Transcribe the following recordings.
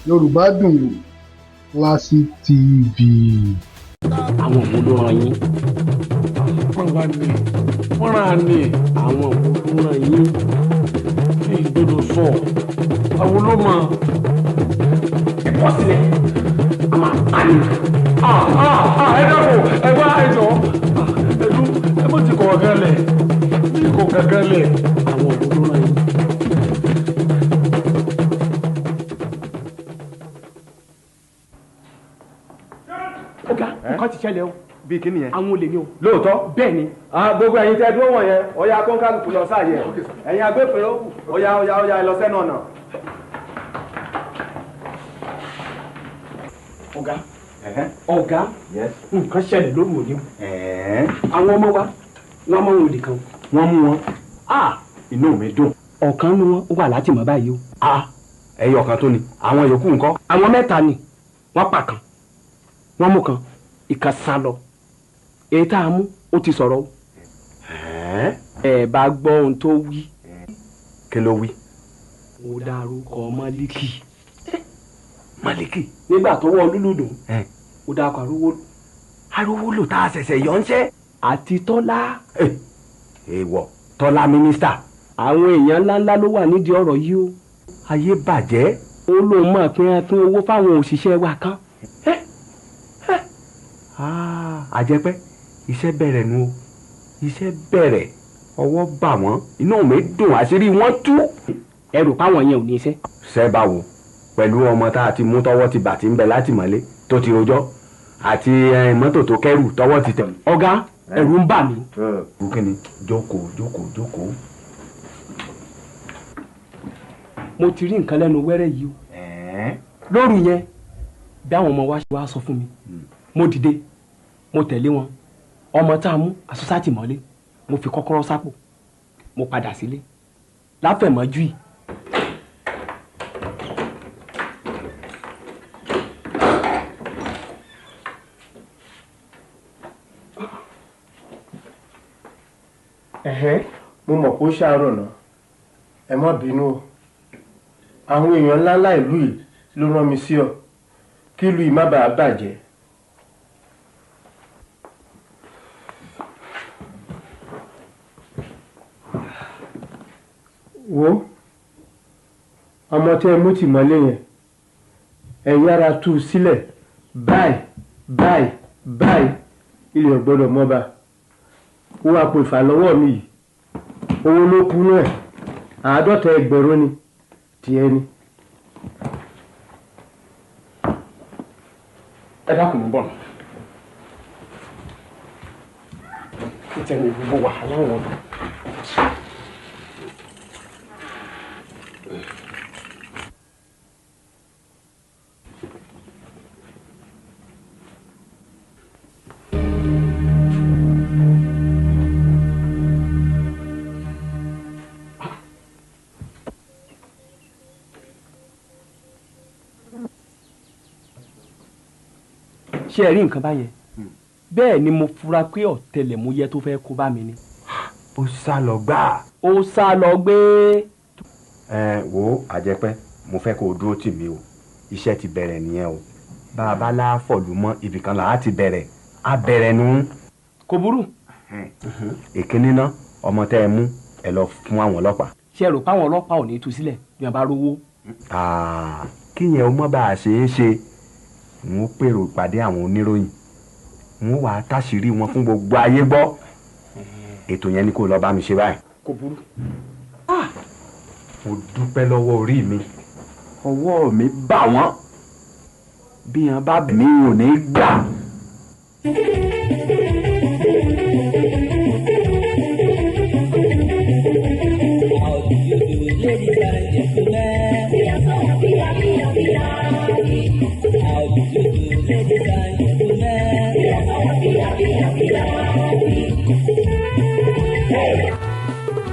Yorùbá Dùn Wò Classic TV. Àwọn wo ló rán yín? Wọ́n wá ní wọ́n rán ní. Àwọn wo ló rán yín? Kí n gbọ́dọ̀ sọ àwọn ló mọ. Ẹ bọ́ sílẹ̀, a máa pa ni. Ẹ dákun, ẹ wá, ẹ jọ, ẹ dún, ẹ mọ̀ ti kọ̀ kankan lẹ̀, ti kọ̀ kankan lẹ̀. Àwọn wo ló rán yín? Ọ̀gá, nǹkan ti ṣẹlẹ̀ o. Bí kí nìyẹn? Àwọn olè ni o. Lóòótọ́. Bẹ́ẹ̀ ni. Gbogbo ẹ̀yin tẹ́ dúró wọ̀nyẹn, ọ̀ya kọ́ńkálùkù lọ sáàyè. Ẹ̀yin agbófinró, ọ̀ya ọ̀ya ọ̀ya ẹ lọ sẹ́nu ọ̀nà. Ọ̀gá, ọ̀gá, nǹkan ṣẹlẹ̀ lóru òní. Àwọn ọmọ wa wọ́n mú wọn olè kan. Wọ́n mú wọn. Inú mi dùn. Ọ̀kan nu wọn wà látìmọ́ báyìí o. Ẹyọ kan tó ni, àwọn yòókù ńkọ́? Àwọn mẹ́ta ni, wọ́n pa kan, wọ́n mú kan, ìkan sá lọ. Èyí tá a mú ó ti sọ̀rọ̀ o. Ẹ bá gbọ́ ohun tó wí. Kí ló wí? Ó dárúkọ Málíkì. Málíkì? Nígbà tó wọ lúlùdùn, ó dárúkọ Arówólò. Arówólò tá a ṣẹ̀ṣẹ̀ yọ ń ṣẹ́. Àti Tọ́lá. Èèwọ̀, Tọ́lá mínísítà. Àwọn èèyàn ńláńlá ló wà nídìí ọ̀rọ̀ yìí o. Ayé bàjẹ́. Ó lóun máa pín pín owó fáwọn òṣìṣẹ́ wa kan. Àjẹpẹ́, iṣẹ́ bẹ̀rẹ̀ nu o, iṣẹ́ bẹ̀rẹ̀, ọwọ́ bà wọ́n, inú mi dùn, àṣírí wọ́n tú. Ẹ rò páwọn yẹn ò ní iṣẹ́. Ṣé báwo? Pẹ̀lú ọmọ tá a ti mú tọwọ́ ti bà tí ń bẹ látìmọ́lé tó ti rojọ́ àti mọ́tò tó kẹ́rù tọwọ́ ti tẹ̀. Ọ̀gá, ẹ̀rù ń bà mí. Kí ni? Jókòó, jókòó, jókòó. Mo ti rí nǹkan lẹ́nu wẹ́rẹ́ yìí o. Lóru yẹn, bí àwọn ọmọ wa ṣe wá sọ fún mi, mo dìde, mo tẹ̀lé wọn. Ọmọ tá a mú àsọsátì mọ́lé, mo fi kọ́kọ́rọ́ sápò, mo padà sílé láfẹ̀mọ́jú yìí. Mo mọ̀ kó ṣàárọ̀ náà, ẹ má bínú o. Àwọn èèyàn ńláńlá ìlú yìí ló rán mi sí ọ, kí ìlú yìí má bàa bàjẹ́. Wo ọmọ tí ẹ mú tì mọ́lé yẹn, ẹ yára tú u sílẹ̀ báyìí báyìí báyìí, ilẹ̀ ò gbọ́dọ̀ mọ́ba. Wo àpò ìfàlọ́wọ́ mi yìí, owó ló kúnú ẹ̀, 50,000 ni tiẹ̀ ni. Ẹ dákun, mú bọ̀ nítorí gbogbo wàhálà wọn. Ṣé ẹ rí nǹkan báyẹn? Bẹ́ẹ̀ ni mo fura pé ọ̀tẹlẹ̀múyẹ́ tó fẹ́ kó bá mi ni. Ó sá lọ gbà. Ó sá lọ gbé. Ẹ wo Àjẹpẹ́, mo fẹ́ kó o dúró tì mí o, iṣẹ́ ti bẹ̀rẹ̀ nìyẹn o. Bá a bá láfọ̀lù mọ́ ibìkan là á ti bẹ̀rẹ̀, á bẹ̀rẹ̀ nù. Kò burú. Èkíní ná, ọmọ tẹ́ ẹ mú ẹ lọ fún àwọn ọlọ́pàá. Ṣé ẹ rò páwọn ọlọ́pàá ò ní tú sílẹ̀ bí wọ́n bá rówó? Kíyẹn o mọ́ bá a ṣe é ṣe, n ó pèrò ìpàdé àwọn oníròyìn, n ó wàá táṣìírí wọn fún gbogbo ayé gbọ́. Ètò yẹn ni kó lọ bá mi ṣe báyìí. Kò burú. Mo dúpẹ́ lọ́wọ́ orí mi, ọwọ́ mi bà wọ́n, bí wọn bá mi ò ní gbà. Hey!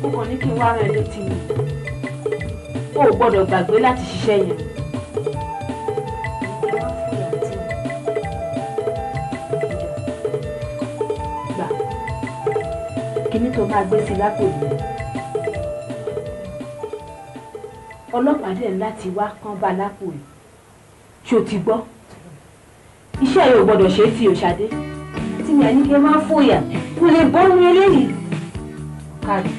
Mo kàn ní kí n wá rán ẹ létí ni. O ò gbọ́dọ̀ gbàgbé láti ṣiṣẹ́ yẹn. Gbà, kíní tó máa gbé sí lápò yìí. Ọlọ́pàá dẹ̀ láti wá kán bá lápò yìí. Ṣé o ti gbọ́? Iṣẹ́ yìí ò gbọ́dọ̀ ṣe é tí o Ṣadé. Tí mi àní kí n máa fòyà, kò lè bọ́ nu eléyìí. Káàdì.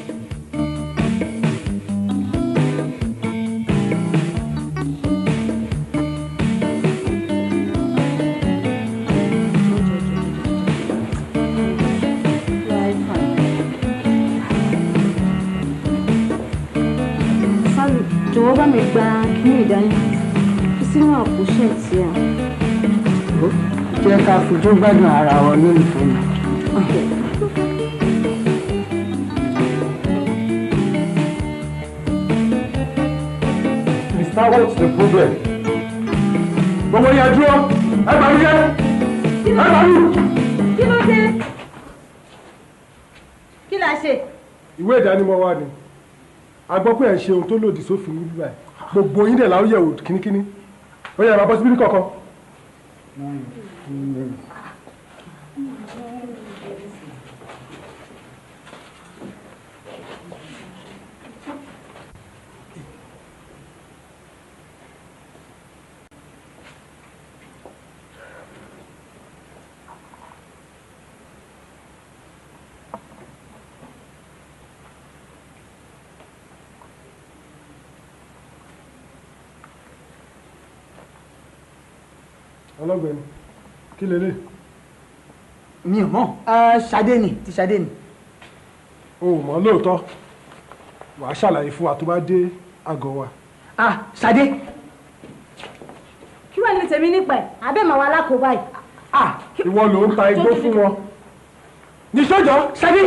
Sálù, jọ̀wọ́ bá mi gba kíní ìdání fi sínú àpò ṣẹ́ẹ̀tì ẹ̀. Jẹ́ ká fojú gbádùn ara wa lólùfẹ́ mi. Mr. What's the problem? Gbogbo yẹn dúró, ẹ gbà mí jẹ́, ẹ gbà mí. Kí ló dé? Kí la ṣe? Ìwé ìdánimọ̀ wa ni. A gbọ́ pé ẹ̀ ń ṣe ohun tó lòdì sófin ní bíbá ẹ̀. Gbogbo yín dẹ̀ la ó yẹ̀wò kínníkínní. Ó yẹ máa bọ́ síbí ní kọ̀ọ̀kan. Ọlọ́gbẹ̀ni, kí lélẹ̀? Mi ò mọ̀, Ṣadé ni, ti Ṣadé ni. O ò mọ̀ lóòótọ́, wàá ṣàlàyé fún wa tó bá dé àgọ́ wa. Ah, Ṣadé. Kí wàá ní tèmi nípa ẹ̀? Abẹ́ màá wà lákòóbá yìí. Ah, ìwọ ló ń ta igbó fún wọn. Níṣọ́jọ́, Ṣadé.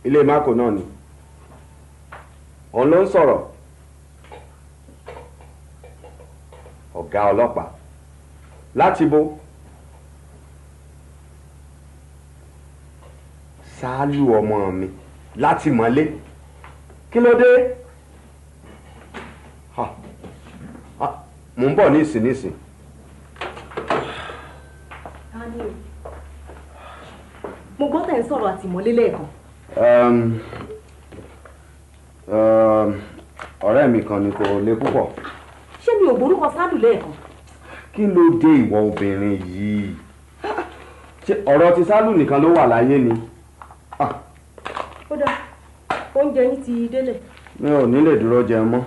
Ilé Marco náà ni òun ló ń sọ̀rọ̀, ọ̀gá ọlọ́pàá láti bo Sálù ọmọ mi láti mọ́lé, kí ló dé? Mò ń bọ̀ nísìn nísìn. Mo gbọ́ tẹ̀ ń sọ̀rọ̀ àtìmọ́lé lẹ́ẹ̀kan. Ọ̀rẹ́ mi kan ni kò le púpọ̀. Ṣé mi ò borúkọ Sálù lẹ́ẹ̀kan? Kí ló dé ìwọ obìnrin yìí? Ṣé ọ̀rọ̀ ti Sálù nìkan ló wà láyé ni? Ó dáa, oúnjẹ yín ti délẹ̀. Mi ò ní lè dúró jẹun mọ́.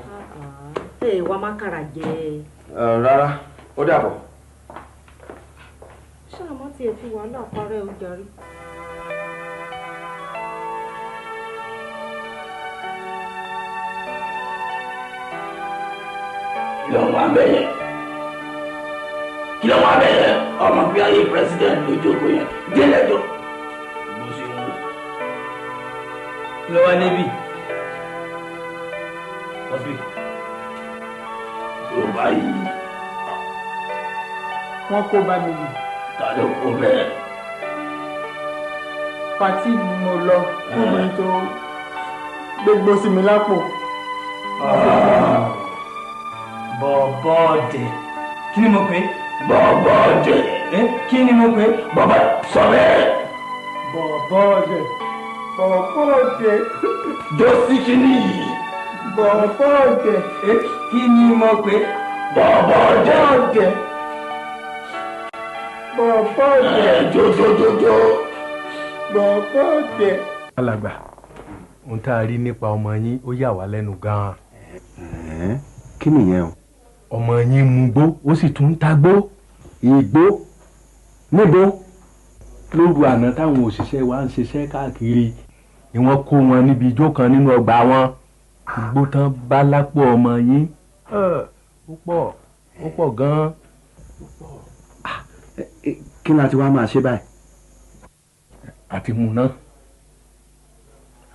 Ẹ wá mákàrà jẹ. Rárá, ó dàbọ̀. Ṣáà má tiẹ̀ fi wàhálà parẹ́ o jàre. Kí ló ń wá bẹ́ẹ̀ yẹn? Kí ló ń wá bẹ́ẹ̀ yẹn? Ọmọ bí ayé president ló jókòó yẹn délẹ́jọ́ bó ṣe wù. Kí ló wá níbí? Lọ́sibí. Tó báyìí. Wọ́n kó bá mi nì. Ta ló kó bẹ́ẹ̀? Pàtí ni mo lọ fún mi tó gbégbó sí mi lápò. Bọ̀bọ̀dẹ̀. Kí ni mo pè é? Bọ̀bọ̀dẹ̀. Kí ni mo pè é? Bọ̀bọ̀ sọ bẹ́ẹ̀. Bọ̀bọ̀dẹ̀. Bọ̀bọ̀dẹ̀. Jọ́sí kìíní yìí. Bọ̀bọ̀dẹ̀. Kí ni mo pè é? Bọ̀bọ̀dẹ̀. Bọ̀bọ̀dẹ̀. Bọ̀bọ̀dẹ̀. Jójójójó. Bọ̀bọ̀dẹ̀. Alàgbà, ohun tá a rí nípa ọmọ yín ó yà wá lẹ́nu gan-an. Kí nìyẹn o? Ọmọ yín mugbó ó sì tún ń tagbó. Igbó? Níbo? Lóru àná táwọn òṣìṣẹ́ wa ń ṣiṣẹ́ káàkiri ni wọ́n kó wọn níbi ijó kan nínú ọgbà wọn. Igbó tán bá lápò ọmọ yín. Ó pọ̀, ó pọ̀ gan-an. Kí ni a ti wá máa ṣe báyìí? Àti mú náà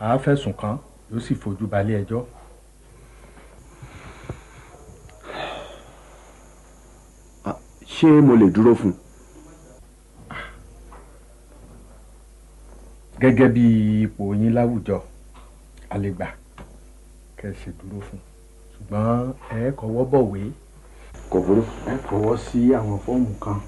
a fẹ̀sùn kàn yóò sì fojú balẹ̀ ẹjọ́. Ṣé mo lè dúró fún un? Gẹ́gẹ́ bí ipò yín láwùjọ a lè gbà kẹ́ ẹ ṣe dúró fún un, ṣùgbọ́n ẹ kọ́wọ́ bọ̀wé. Kò burú. Ẹ fọwọ́ sí àwọn fọ́ọ̀mù kan.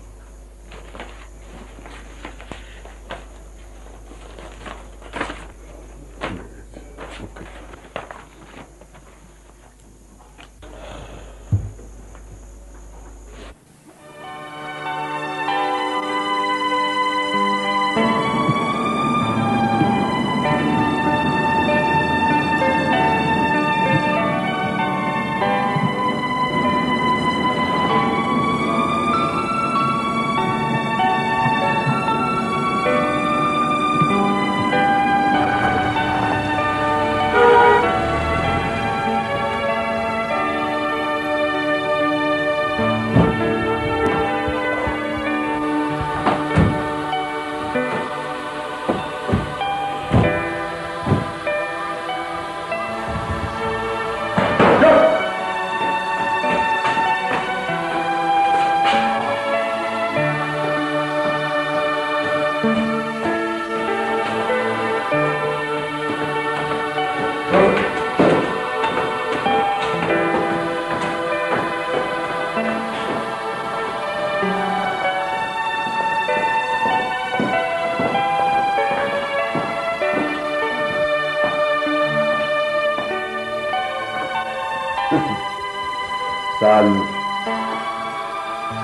Sálù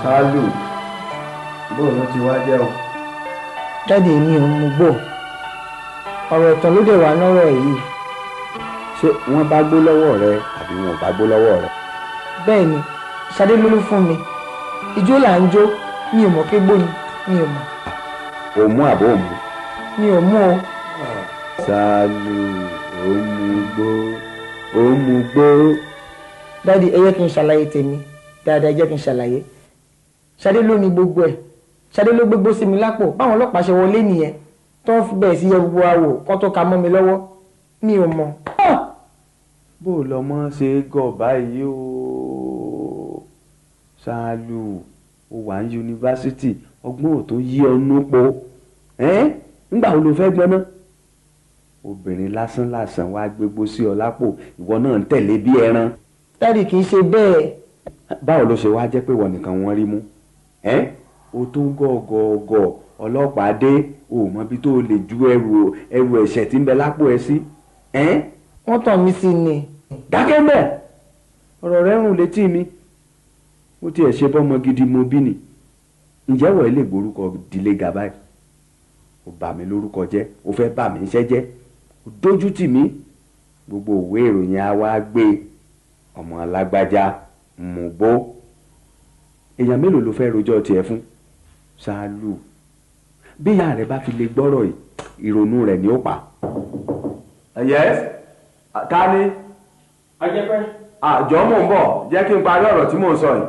Sálù, bóun ló ti wá jẹ́ o. Jáde mi ò mú gbò, ọ̀rọ̀ ẹ̀tàn ló dẹ̀ wá nọ́rọ̀ yìí. Ṣé wọ́n bá gbó lọ́wọ́ rẹ àbí wọn ò bá gbó lọ́wọ́ rẹ? Bẹ́ẹ̀ ni, Ṣadé ló ló fún mi. Ijó là ń jó, mi ò mọ̀ pé gbó ni, mi ò mọ̀. O mú àbó ò mú? Mi ò mú o. Sálù, ó mú gbó, ó mú gbó. Dádì, ẹ jẹ́ kí n ṣàlàyé tèmi dáadáa, ẹ jẹ́ kí n ṣàlàyé. Ṣadé ló ní gbogbo ẹ̀, Ṣadé ló gbégbó sí mi lápò. Báwọn ọlọ́pàá ṣe wọlé nìyẹn tó ń bẹ̀rẹ̀ sí yẹ gbogbo àwò kán tó ka mọ́ mi lọ́wọ́, mi ò mọ̀. Bó lọmọ ṣe gọ̀ báyìí o Sálù, o wà ní yunifásitì, ọgbọ́n ò tó yí ọnú po. Ńgbà wo ló fẹ́ gbọ́n náà? Obìnrin lásán lásán wá gbégbó sí ọ lápò, ìwọ náà ń tẹ̀lé bí ẹran. Dádì, kì í ṣe bẹ́ẹ̀. Báwo ló ṣe wá jẹ́ pé ìwọ nìkan wọ́n rí mú? O tó gọ̀ọ̀gọ̀ọ̀gọ̀ ọlọ́pàá dé, o ò mọ ibi tó lè ju ẹrù ẹ̀ṣẹ̀ tí ń bẹ lápò ẹ sí. Wọ́n tàn mí sí ni. Dákẹ́ mẹ́, ọ̀rọ̀ rẹ rùn létí mi. Ó tiẹ̀ ṣe bọ́mọ gidi mo bí ni. Ǹjẹ́ wọ̀ ẹ́ lè gborúkọ ìdílé ga báyìí? O bà mí lórúkọ jẹ́, o fẹ́ bà mí iṣẹ́ jẹ́, o dójú tì mí. Gbogbo òwe ìròyìn á wá gbé ọmọ alágbájá mùgbó. Èèyàn mélòó ló fẹ́ rojọ́ tiẹ̀ fún? Sálù, bí ìyá rẹ bá fi lè gbọ́rọ̀ yìí, ìrònú rẹ̀ ni ó pa. Yes, ta ni? Ajẹ́pẹ́. Àjọ mò ń bọ̀, jẹ́ kí n parí ọ̀rọ̀ tí mò ń sọ yìí.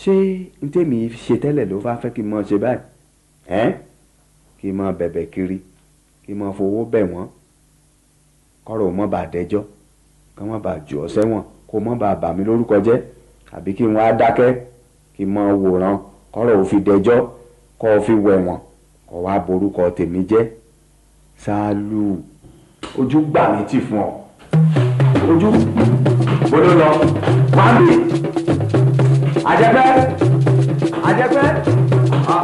Ṣé n tèmi ṣe tẹ́lẹ̀ ló bá fẹ́ kí n mọ̀ ṣe báyìí? Kí n mọ̀ bẹ̀bẹ̀ kiri, kí n mọ̀ fowó bẹ̀ wọ́n, kọ́rọ̀ ò mọ̀ bá dẹjọ́, kí wọ́n bá jù ọ́ sẹ́wọ̀n, kó mọ̀ bá bà mí lórúkọ jẹ́, àbí kí n wá dákẹ́, kí n mọ̀ wòran, kọ́rọ̀ ò fi dẹjọ́, kọ́ ọ fi wẹ̀wọ̀n, kọ́ wá borúkọ tèmi jẹ́. Sálù, ojú gbà mí tì fún ọ. Ojú bolo lọ wá mi. Àjẹpẹ́, Àjẹpẹ́,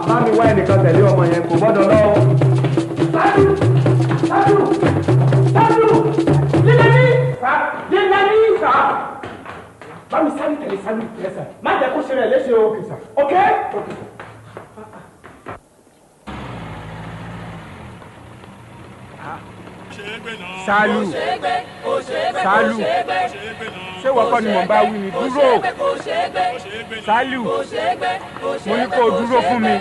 bá mi wá ẹnìkan tẹ̀lé ọmọ yẹn, kò gbọ́dọ̀ lọ. Sálù, Sálù, Sálù, lílẹ̀ ní sá, lílẹ̀ ní sá. Bá mi sáré tẹ̀lé Sálù, má jẹ́ kó ṣe rẹ̀ léṣe o. Ok? Sálù, Sálù, ṣé wọ́n kọ́ ni mò ń bá wí ni? Dúró, Sálù, mo ní kó o dúró fún mi.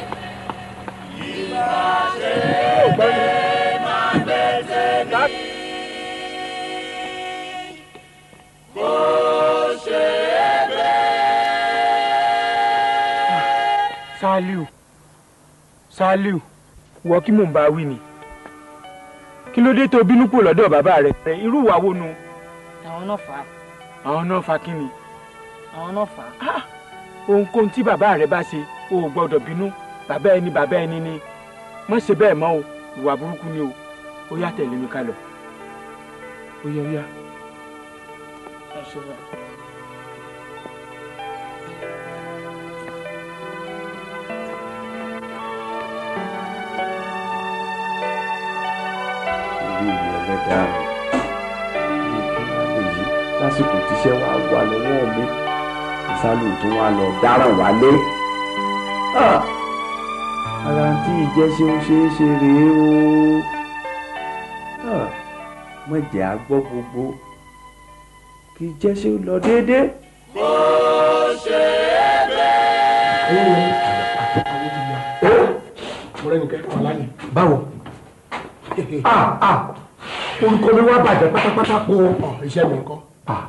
Sálù, Saliu, wọ kí mò ń bá wí ni. Kí ló dé tó bínú kúrò lọ́dọ̀ bàbá rẹ? Irú ìwà wo nu? Àwọn náà fà á. Àwọn náà fa kí ni? Àwọn náà fà á. Ohunkóhun tí bàbá rẹ bá ṣe, o ò gbọ́dọ̀ bínú. Bàbá ẹni ni. Má ṣe bẹ́ẹ̀ mọ́ o, ìwà burúkú ni o. Ó yá, tẹ̀lé mi ká lọ. Ó yá, ó yá. Ẹ ṣe bẹ́ẹ̀. Ẹlẹ́dàá mi, kí wàá lè yí lásìkò tíṣẹ́ wàá wà lọ́wọ́ mi, Sálù tó wà lọ dáràn wálé. Ara tí ìjẹ́ ṣe ń ṣe é ṣe rèé o. Má jẹ́ á gbọ́ gbogbo kí jẹ́ ṣe lọ déédéé. Kò ṣe é bẹ́ẹ̀. Mọ̀rẹ́nìkẹ́ wà lánìí. Báwo? Orúkọ mi wá bàjẹ́ pátápátá po. Iṣẹ́ mi ńkọ́.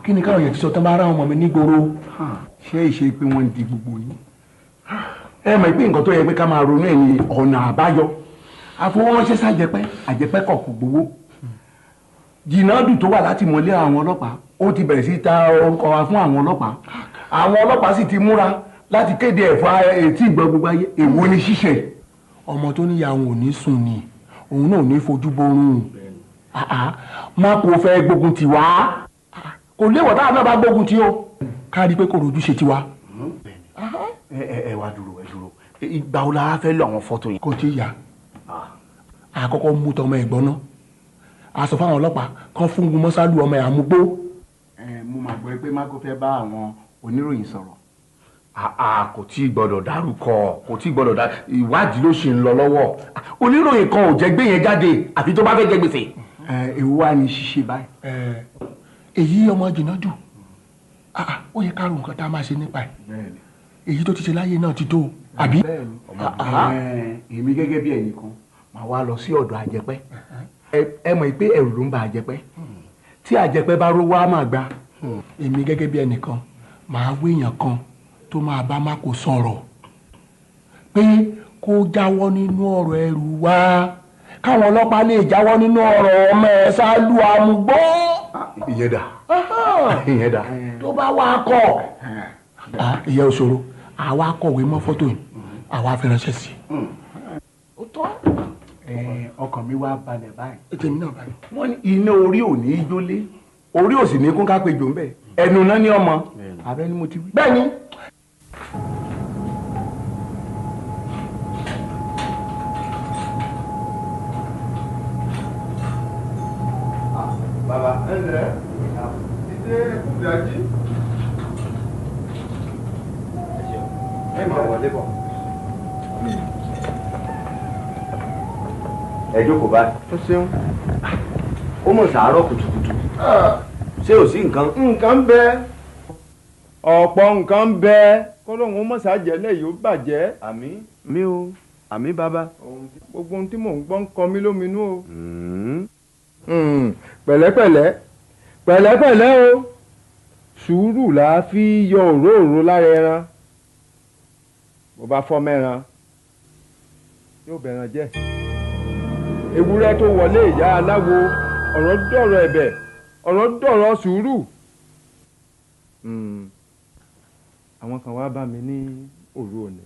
Kí ni káwọn èèyàn ti sọ tán bá rá ọmọ mi nígboro? Ṣé ìṣe pé wọ́n ń di gbogbo yín? Ẹ mọ̀ pé nǹkan tó yẹ pé ká máa ronú ẹ̀ ní ọ̀nà àbáyọ. Àfọwọ́ránṣẹ́ sájẹpẹ́, àjẹpẹ́ kọ̀ kò gbowó. Jìnnàdù tó wà láti mọ̀lé àwọn ọlọ́pàá, ó ti bẹ̀rẹ̀ sí ta orúkọ wa fún àwọn ọlọ́pàá. Àwọn ọlọ́pàá sì ti múra láti kéde ẹ̀fọ́ etí ìgbọ́ gbogbo ayé. Èwo ni ṣíṣe? Ọmọ tó níyà òun ò ní sùn ni, òun náà ò ní fojú borun. Má kò fẹ́ gbógun tì wá. Kò léwọ̀ táwọn náà bá gbógun tì o. Ká rí i pé kò rojú ṣe tiwa. Ẹ wá dúró, ẹ dúró. Ìgbà wo la fẹ́ lo àwọn fọ́tò yẹn? Kò tí ì yá. Àkọ́kọ́ mú tọmọ ẹ̀gbọ́n náà. A sọ fáwọn ọlọ́pàá kan fún gun mọ́sálù ọmọ ẹ̀ àmúgbó. Mo máa gbọ́ pé Mágó fẹ́ bá àwọn oníròyìn sọ̀rọ̀. Kò tí ì gbọ́dọ̀ dárúkọ, kò tí ì gbọ́dọ̀ dá, ìwádìí ló ṣì ń lọ lọ́wọ́. Oníròyìn kan ò jẹ́ gbé yẹn jáde àfi tó bá fẹ́ jẹ gbèsè. Èwo wá ní ṣíṣe báyìí? Èyí ọmọ Jìnnàdù, ó yẹ ká ro nǹkan tá a máa ṣe nípa ẹ̀. Èyí tó ti ṣe láyé náà ti tó, àbí? Èmi gẹ́gẹ́ bí ẹnìkan màá wá lọ sí ọ̀dọ̀ Àjẹpẹ́. Ẹ mọ̀ pé ẹ̀rù ló ń ba Àjẹpẹ́. Tí Àjẹpẹ́ bá rówó á máa gbà. Èmi gẹ́gẹ́ bí ẹnìkan màá wé èèyàn kan tó máa bá Mákò sọ̀rọ̀ pé kó jáwọ́ nínú ọ̀rọ̀ ẹrù wa, káwọn ọlọ́pàá lè jáwọ́ nínú ọ̀rọ̀ ọmọ ẹ̀ Sálù àmúgbó. Ìyẹn dà, ìyẹn dà. Tó bá wà kọ̀ ìyẹn òṣòro, àwa kọ̀wé mọ́ fọ́tò yìí, àwa fi ránṣẹ́ sí i. Ó tọ́. Ọkàn mi wá balẹ̀ báyìí. Ètò mi náà balẹ̀. Wọ́n ní iná orí ò ní í jólé, orí ò sì ní kún ká pé jò ń bẹ̀. Ẹnu náà ní ọmọ. Abẹ́ ni mo ti wí. Bẹ́ẹ̀ ni. Bàbá. Ẹ ǹlẹ́, dídé ìdájí. Ẹ máa wọlé bọ̀. Ẹ jókòó báyìí. Ó ṣeun. Ó mọ̀ sàárọ̀ kùtùkùtù. Ṣé ò sí nǹkan? Nǹkan ń bẹ. Ọ̀pọ̀ nǹkan ń bẹ. Kọ́lọ́hún ó mọ̀ ṣàjẹ́lẹ̀ yìí ó bàjẹ́. Àmín mi o, àmín bàbá. Gbogbo ohun tí mò ń gbọ́ ń kọ mí lóminú o. Pẹ̀lẹ́pẹ̀lẹ́ pẹ̀lẹ́pẹ̀lẹ́ o, sùúrù la fi yọ òróòro lára ẹran. Bó bá fọ́ mẹ́ran yóò bẹ̀ràn jẹ́. Ewúrẹ́ tó wọlé ìyá aláwo, ọ̀rọ̀ dọ̀rọ̀ ẹ̀bẹ̀, ọ̀rọ̀ dọ̀rọ̀ sùúrù. Àwọn kan wá bá mi ní òru òní.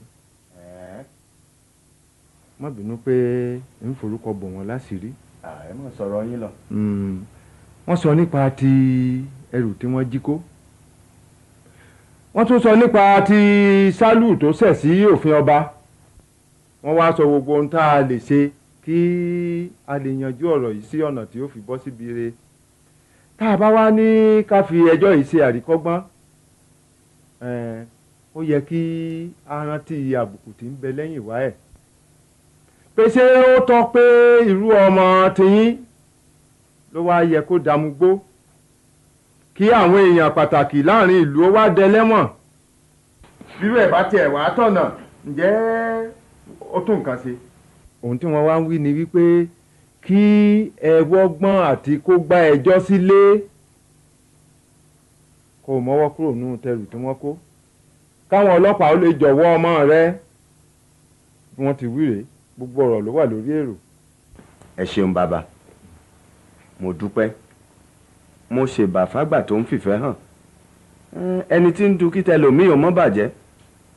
Má bínú pé ń forúkọ bò wọ́n láṣìírí. Ẹ má sọ̀rọ̀ yín lọ. Wọ́n sọ nípa ti ẹrù tí wọ́n jí kó. Wọ́n tún sọ nípa ti Sálù tó ṣẹ̀ sí òfin ọba. Wọ́n wá sọ gbogbo ohun tá a lè ṣe kí a lè yanjú ọ̀rọ̀ yìí sí ọ̀nà tí ó fi bọ́ síbi re. Tá a bá wá ní ká fi ẹjọ́ yìí ṣe àríkọ́gbọ́n, ó yẹ kí a rántí àbùkù tí ń bẹ lẹ́yìn wá ẹ̀. Pé ṣé ó tọ́ pé irú ọmọ tiyín ló wá yẹ kó dàmúgbó, kí àwọn èèyàn pàtàkì láàrin ìlú ó wá dẹlẹ́wọ̀n? Bírú ẹ̀ bá tiẹ̀ wá tọ̀nà, ǹjẹ́ ó tún nǹkan ṣe? Ohun tí wọ́n wá ń wí ni wípé kí ẹ wọ́gbọ́n àti kó gbá ẹjọ́ sílé, kó o mọ́wọ́ kúrò nínú tẹrù tí wọ́n kó, káwọn ọlọ́pàá ó lè jọ̀wọ́ ọmọ rẹ. Bí wọ́n ti wí rèé, Gbogbo ọ̀rọ̀ ló wà lórí èrò. Ẹ ṣeun bàbá, mo dúpẹ́. Mo ṣèbà fágbà tó ń fìfẹ́ hàn. Ẹni tí ń du kí tẹlòmíì ò mọ́ bàjẹ́,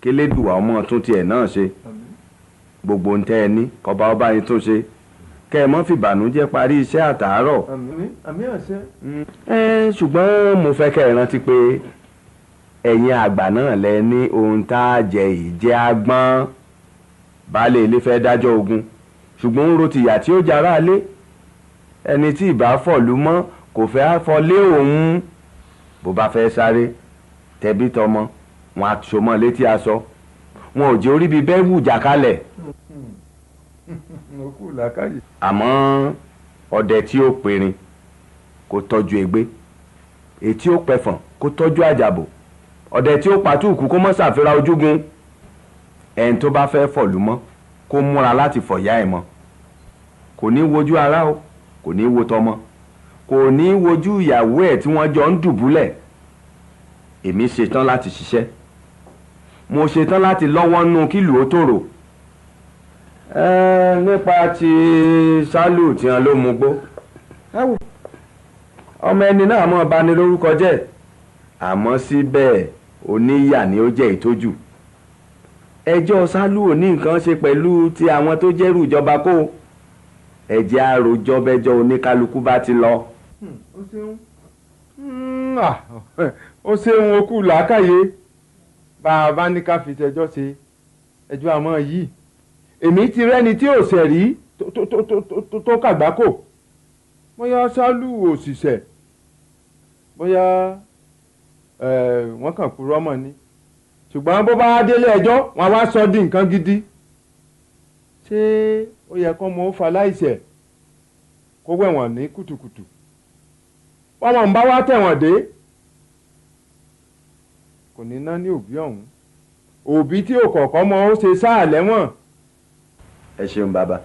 kélédùwà ọmọ tún tiẹ̀ náà ṣe. Gbogbo ń tẹ́ ẹ ní kọba ọba yín tún ṣe, kẹ́ ẹ mọ́ fìbànújẹ́ parí iṣẹ́ àtàárọ̀. Àmín àmín àṣẹ. Ṣùgbọ́n mo fẹ́ kẹ́ ẹ rántí pé ẹ̀yin àgbà náà lẹ ní ohun tá a jẹ ìjẹ́ agbọ́n. Baálé ilé fẹ́ dájọ́ ogun, ṣùgbọ́n ń ro tìyà tí ó jara lé. Ẹni tí ìbá fọ̀lú mọ́ kò fẹ́ fọlé òun. Bó bá fẹ́ sáré tẹbí tọmọ wọn àṣomọ́ létí aṣọ, wọn ò jẹ́ orí bíi bẹ́ẹ̀ wù jàkálẹ̀. Àmọ́ ọdẹ tí ó perin kó tọ́jú egbé, ètí ó pẹ̀fọ̀n kó tọ́jú àjàbò, ọdẹ tí ó patúùkù kó mọ́ ṣàfihàn ojúgun. Ẹni tó bá fẹ́ fọ̀lú mọ́ kó múra láti fọ̀yà ẹ̀ mọ́. Kò ní wojú ara o, kò ní wo tọmọ, kò ní wojú ìyàwó ẹ̀ tí wọ́n jọ ń dùbúlẹ̀. Èmi ṣetán láti ṣiṣẹ́, mo ṣetán láti lọ́wọ́ nú kílùú ó tòrò. Nípa ti Sálù tí wọn ló mú gbó, ọmọ ẹni náà mọ̀ bá ní lórúkọ jẹ́, àmọ́ síbẹ̀ oníyà ni ó jẹ́ ìtójú. Ẹjọ́ Sálù ò ní nǹkan ṣe pẹ̀lú ti àwọn tó jẹ́rù ìjọba kó. Ẹ̀jẹ̀ àròjọ bẹjọ oníkálukú bá ti lọ. Ó ṣeun, ó ṣeun, okú làákàyè. Bá a bá ní ká fi tẹjọ́ ṣe ẹjọ́ àmọ́ yìí, èmi ti rẹ́ni tí ò ṣẹ̀ rí tó kàgbákò. Bóyá Sálù òṣìṣẹ́, bóyá wọ́n kàn kúrò ọmọ ni, ṣùgbọ́n bó bá délé ẹjọ́ wọn wá sọ di nǹkan gidi. Ṣé ó yẹ kó mọ ó fa láìṣẹ̀ kó wẹ̀wọ̀n ní kùtùkùtù? Wọ́n mọ̀ ń bá wá tẹ̀wọ̀n dé, kò ní ná ní òbí ọ̀hún, òbí tí ò kọ̀ọ̀kan mọ ó ṣe sáà lẹ́wọ̀n. Ẹ ṣeun bàbá,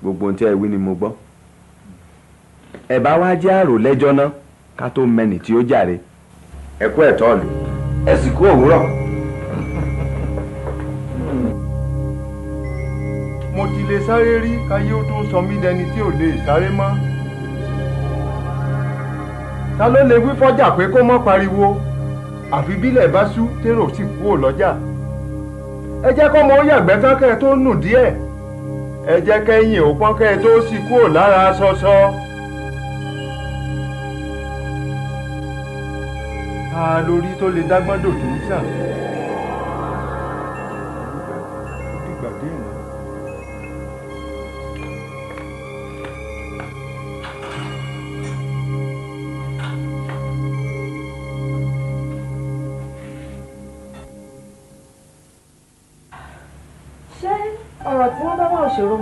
gbogbo ohun tí ẹ wí ni mo gbọ́. Ẹ bá wá jẹ́ àrò lẹ́jọ́ náà ká tó mẹ́ni tí ó jàre. Ẹ kú ẹ̀tọ́ ìlú, ẹ sì kú òwúrọ̀. Mo ti lè sáré rí káyé ó tó sọ mí dẹni tí ò lè sáré mọ́. Ta ló lè wí fọ́jà pé kó mọ́ pariwo? Àfi bílẹ̀ bá ṣú térò sì kúrò lọ́jà. Ẹ jẹ́ kọ́mọ ó yàgbẹ́ tán kẹ́ ẹ tó nù díẹ̀. Ẹ jẹ́ kẹ́yìn ò pọ́n kẹ́ ẹ tó sì kúrò lára ṣọṣọ. Ta lórí tó lè dágbọ́n dò tó ń sàn? Ó dìgbà dé ìná. Ṣé ọ̀rọ̀ tí wọ́n bá wà òṣòro?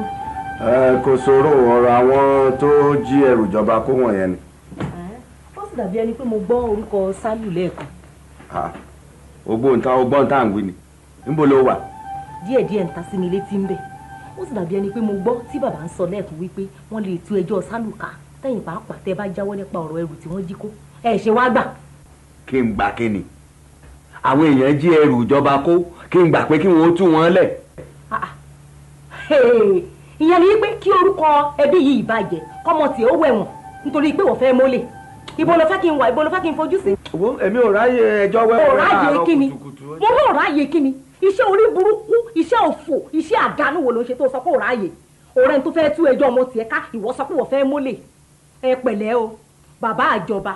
Kò ṣòro, ọ̀rọ̀ àwọn tó jí ẹrù ìjọba kó wọ̀nyẹn ni. Ó sì dàbí ẹni pé mo gbọ́ orúkọ Sálù lẹ́ẹ̀kan. Ọgbọ́n tá à ń wí ni, níbo ló wà? Díẹ̀díẹ̀ ń ta sí mi létí ń bẹ̀. Ó sì dàbí ẹni pé mo gbọ́ tí bàbá ń sọ lẹ́ẹ̀kan wípé wọ́n lè tú ẹjọ́ Sálù ká tẹ̀yìn pàápàá tẹ́ bá jáwọ́ nípa ọ̀rọ̀ ẹrù tí wọ́n jí kó. Ẹ ṣe wá gbà. Kí n gbà kí ni? Àwọn èèyàn jí ẹrù ìjọba kó, kí n gbà pé kí wọ́n tú wọn lẹ̀. Ìyẹn ni wípé kí orúkọ ẹbí yìí bàjẹ́ kọ́mọ tí ó wẹ̀wọ̀n nítorí pé wọ́n fẹ́ mólè. Ibo ló fẹ́ kí n wà, ibo ló fẹ́ kí n fojú sí. Wo èmi ò ráyè ẹjọ́ wẹ́wẹ́ láàárọ̀ kùtùkùtù. Mo ló ráyè kí ni? Iṣẹ́ orí burúkú, iṣẹ́ òfò, iṣẹ́ àdánù wo ló ń ṣe tó sọ pé ò ráyè? Ọ̀rẹ́ tó fẹ́ tú ẹjọ́ ọmọ tiẹ̀ ká, ìwọ sọ pé wọ́n fẹ́ mólè. Ẹ pẹ̀lẹ́ o, bàbá àjọba.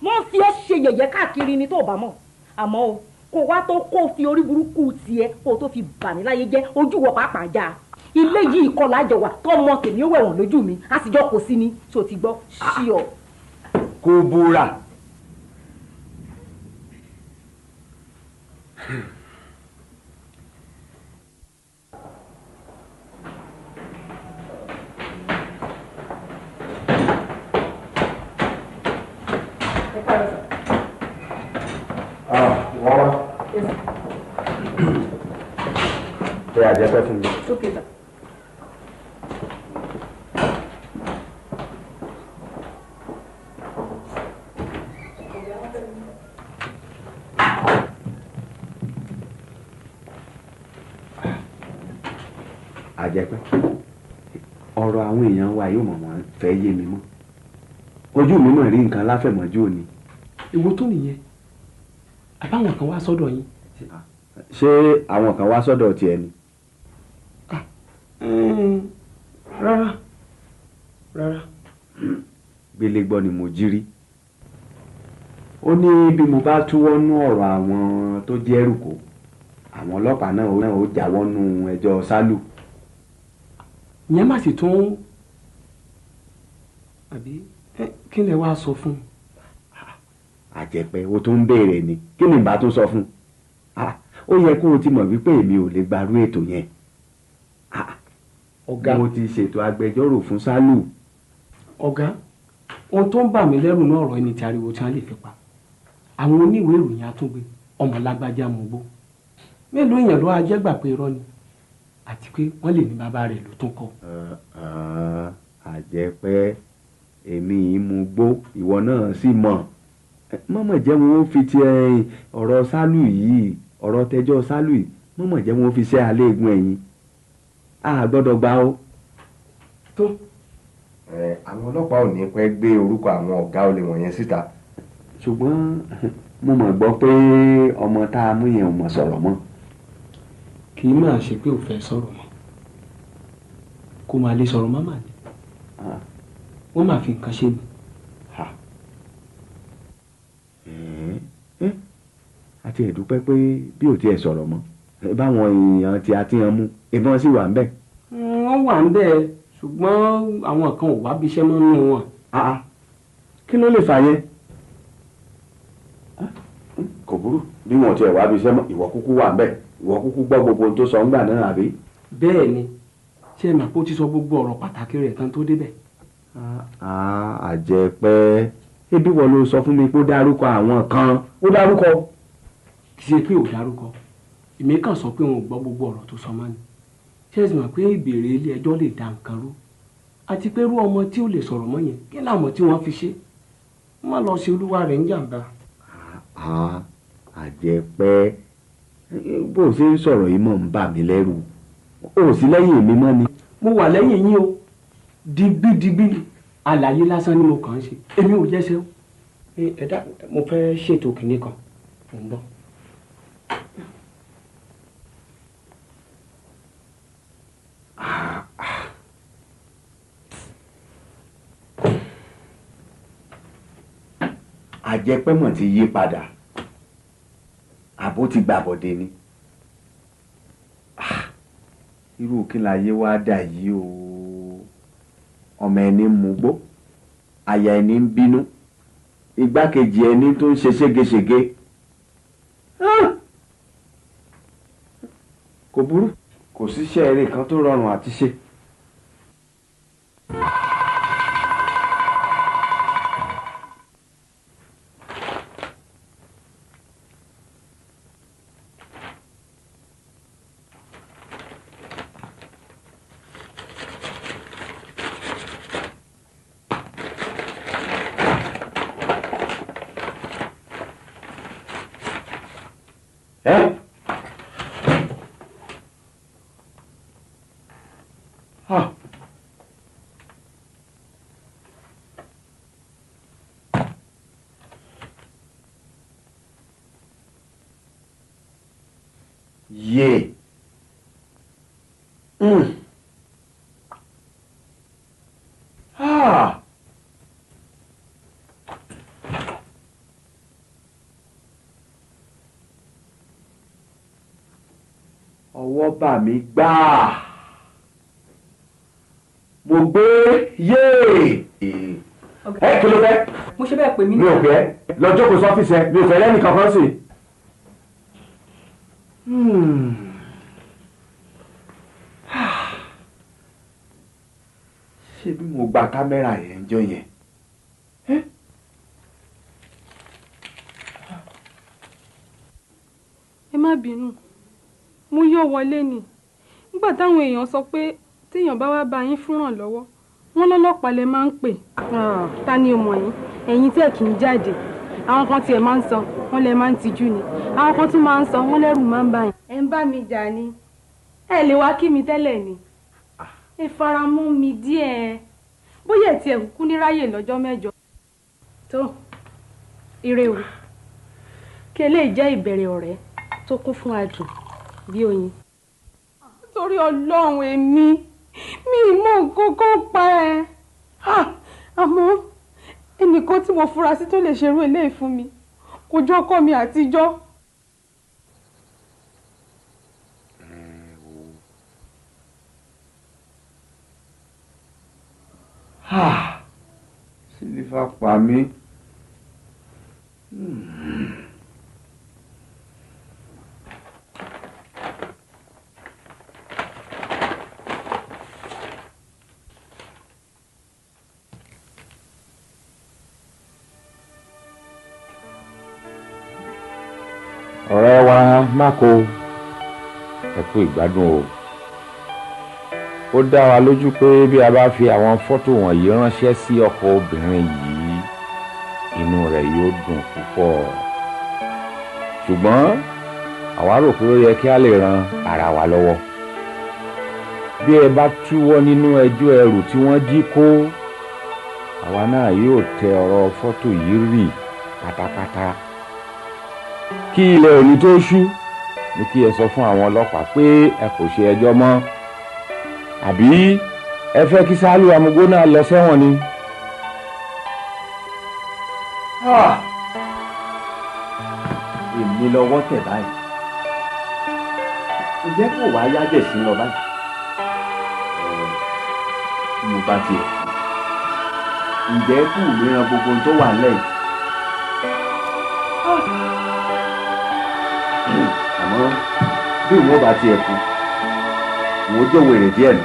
Wọ́n fi ẹ́ ṣe yẹ̀yẹ́ káàkiri ni tó bá mọ̀. Àmọ́ o, kò wá tó kó fi orí burúkú tiẹ̀ kó tó fi bà mí láyé jẹ́, ojú wọ pàápàá já. Ilé yìí kọ́ lájọ wà tọ́mọ tèmi ó wẹ̀wọ̀n lójú mi, a sì jọ kò sí ni, ṣó ti gbọ́, ṣí ọ. Kò búra. Ẹ àjẹpẹ́ fún mi. Okay, sir. Àjẹpẹ́, ọ̀rọ̀ àwọn èèyàn wa yóò mọ̀ wọ́n fẹ́ yé mi mọ́. Ojú mi mọ̀ rí nǹkan láfẹ̀mọ́jú òní. Ìwo tó nìyẹn, àbáwọn kan wá sọ́dọ̀ yín. Ṣé àwọn kan wá sọ́dọ̀ tiẹ̀ ni? Rárá rárá. Gbélé gbọ́ ni mo jí rí. Ó ní bí mo bá túwọ́ nú ọ̀rọ̀ àwọn tó jẹ́ ẹrùkọ, àwọn ọlọ́pàá náà ó jáwọ́ nú ẹjọ́ Sálù. Ìyẹn má sì tún, àbí kí lẹ wá sọ fún un? Àjẹpẹ́, o tún ń béèrè ni, kí ni ìbá tún sọ fún un? Ó yẹ kó o ti mọ̀ wípé èmi ò lè gbarú ètò yẹn. Ọ̀gá, mo ti ṣètò agbẹjọ́rò fún Sálù. Ọ̀gá, ohun tó ń bà mí lẹ́rù náà ọ̀rọ̀ ẹni tí ariwo tí wọ́n lè fi pa. Àwọn oníwèé ìròyìn àtúngbé ọmọ lágbájá mú gbó. Mélòó èèyàn ló ajẹ́ gbà pé irọ́ ni, àti pé wọ́n lè ní bàbá rẹ̀ ló tún kọ. Àjẹpẹ́, èmi yìí mú gbó, ìwọ náà sì mọ̀. Mọ̀mọ̀ jẹ́ wọn ó fi ti ọ̀rọ̀ Sálù yìí, ọ̀rọ̀ tẹjọ́ Sálù yìí, mọ̀mọ̀ jẹ́ wọn ó fi ṣẹ́ alẹ́ egun ẹ̀yìn. A gbọ́dọ̀ gbà ó. Tó. Àwọn ọlọ́pàá ò ní pẹ́ gbé orúkọ àwọn ọ̀gá olè wọ̀nyẹn síta. Ṣùgbọ́n mo mọ̀ gbọ́ pé ọmọ tá a mú yẹn ò mọ̀ sọ̀rọ̀ mọ́. Kì í máa ṣe pé ò fẹ́ sọ̀rọ̀ mọ́, kó máa lè sọ̀rọ̀ mọ́ màá ní. Wọ́n máa fi nǹkan ṣe mi. Àti ẹ̀dúpẹ́ pé bí ò tiẹ̀ sọ̀rọ̀ mọ́, báwọn èèyàn tí a ti hàn mú, ìbọn sì wà ń bẹ̀. Wọ́n wà ń bẹ̀, ṣùgbọ́n àwọn kan ò wá bí iṣẹ́ mọ́ nínú wọn. Kí ló lè fà yẹn? Kò burú, bí wọn tiẹ̀ wá bí iṣẹ́ mọ́, ìwọ kúkú wà ń bẹ̀, ìwọ kúkú gbọ́ gbogbo ohun tó sọ ńgbà náà, àbí? Bẹ́ẹ̀ ni, ṣé ẹ mà kó ti sọ gbogbo ọ̀rọ̀ pàtàkì rẹ̀ tán tó débẹ̀. Àjẹpẹ́, ebi wọ́n ló sọ fún mi pé ó dárúkọ àwọn kan. Ó dárúkọ? Kì í ṣe pé ò dárúkọ, èmi kàn sọ pé òun ò gbọ́ gbogbo ọ̀rọ̀ tó sọ mọ́ ni. Ṣé ẹ sì mọ̀ pé ìbéèrè ilé ẹjọ́ lè da nǹkan rú, àti pé irú ọmọ tí ò lè sọ̀rọ̀ mọ́ yẹn, kí làwọn tí wọ́n fi ṣe má lọ ṣe olúwa rẹ̀ ń jàǹbá. Àjẹpẹ́, bó o ṣe ń sọ̀rọ̀ yìí mọ̀ ń bà mí lẹ́rù. O ò sí lẹ́yìn mi mọ́ ni. Mo wà lẹ́yìn yín o, digbídigbí ni àlàyé lásán ni mo kàn ń ṣe, èmi ò jẹ́sẹ́ o. Ẹ dá, mo fẹ́ ṣètò kinní kan, mò ń bọ̀. Àjẹpẹ́ mọ̀ ti yí padà, àbó ti gbàbọ̀dé ni. Irú kí láyé wá dà yìí o. Ọmọ ẹni ń mugbó, aya ẹni ń bínú, igbákejì ẹni tó ń ṣe ségesège. Kò burú, kò síṣẹ́ eré kan tó rọrùn àti ṣe. Yé. Ah. Ọwọ́ bà mí gbáà. Mo gbé yé. Ẹ kí ló fẹ́? Mo ṣe bẹ́ẹ̀ pè mí. Mi ò fẹ́. Lọ jókòó sọ́fíìsì ẹ, mi ò fẹ́ lẹ́nì kankan sí. Ṣé bí mo gba kámẹ́rà yẹn jọ yẹn? Ẹ má bínú, mo yọ̀ wọlé ni. Nígbà táwọn èèyàn sọ pé téèyàn bá wá bá yín fúnràn lọ́wọ́, wọ́n lọ́lọ́pàá lẹ máa ń pè. Ta ni o mọ̀ yín? Ẹ̀yin tí ẹ̀ kì í jáde. Àwọn kan tiẹ̀ máa ń sọ, wọ́n lẹ máa ń tijú ni. Àwọn kan tún máa ń sọ, wọ́n lẹ́rù máa ń bá yín. Ẹ ń bá mi jà ni. Ẹ lè wá kí mi tẹ́lẹ̀ ni. Ẹ fara mọ́ mi díẹ̀, bóyá ẹ̀ tiẹ̀ kúkú ní ráyè lọ́jọ́ mẹ́jọ. Tó ire o, kí eléyìí jẹ́ ìbẹ̀rẹ̀ ọ̀rẹ́ tó kún fún adùn bí oyin. Torí Ọlọ́run, èmi mi mọ nǹkan kan pa ẹ́, àmọ́ ẹnìkan tí mo fura sí tó lè ṣerú eléyìí fún mi kò jọ ọkọ mi àtijọ́. Sílífà pa mí. Ọ̀rẹ́ wa Máko, ẹ kú ìgbádùn o. Ó dá wa lójú pé bí a bá fi àwọn fọ́tò wọ̀nyí ránṣẹ́ sí ọkọ obìnrin yìí, inú rẹ̀ yóò dùn púpọ̀. Ṣùgbọ́n àwa rò pé ó yẹ kí a lè ran ara wa lọ́wọ́. Bí ẹ bá túwọ́ nínú ẹjọ́ ẹrù tí wọ́n jí kó, àwa náà yóò tẹ ọ̀rọ̀ fọ́tò yìí rì pátápátá. Kí ilẹ̀ òní tó ṣú ní kí ẹ sọ fún àwọn ọlọ́pàá pé ẹ kò ṣe ẹjọ́ mọ́. Àbí ẹ fẹ́ kí Sálù Amúgbó náà lọ sẹ́wọ̀n ni? Èmi lọ́wọ́ tẹ̀ báyìí, ǹjẹ́ kò wá yájẹ̀ sí lọ báyìí? Mo bá tiẹ̀ kú, ǹjẹ́ kù mí ran gbogbo ohun tó wà nílẹ̀ yìí? Àmọ́ bí òun ò bá tiẹ̀ kú, òun ó jẹ́ wèrè díẹ̀ nù.